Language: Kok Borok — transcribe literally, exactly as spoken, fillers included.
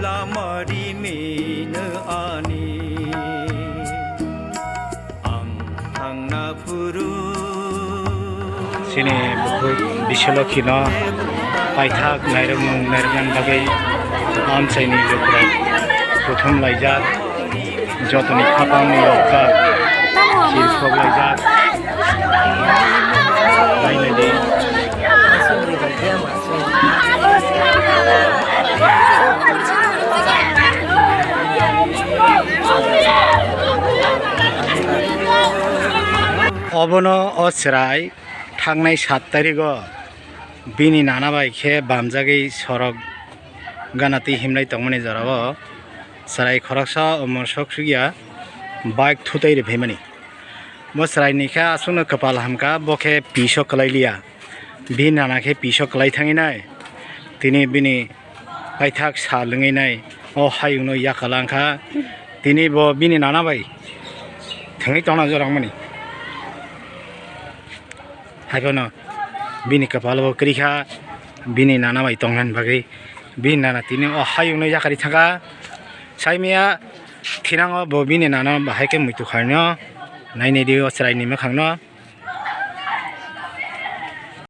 Lama rimino ani, ang thangna phuru. Chini bukhuk Biswalokhino paithak nairokmung nairoknani bagwi amchaini lukurok kuthum laijak. Jotoni khapangni rokjak, chirkhok laijak. Nainai di. Obono o chwrai thangnai sat tarigo bini nana bai khe bamjagwi sorok gana twi himlai tongmani jorao chwrai khoroksa omo sok sukya bike thutai riphaimani. Bo chwraini khe aswkno kwpal hamkha, bo khe piso kwlai liya. Bini nana khe piso kwlai thangwi nai. Tini bini paithak sal wngwi nai. O hayungno yakala wngkha. Tini bo bini nana bai thangwi tongna jorangmani. Haiphano bini kwpalo kwrwi kha, bini nana bai tongnani bagwi. Bini nana tini o hayungno yakarwi thangkha. Saimaya thinango bo bini nana bahai khe muitu khaino. Nainai di o chwraini mwkhangno.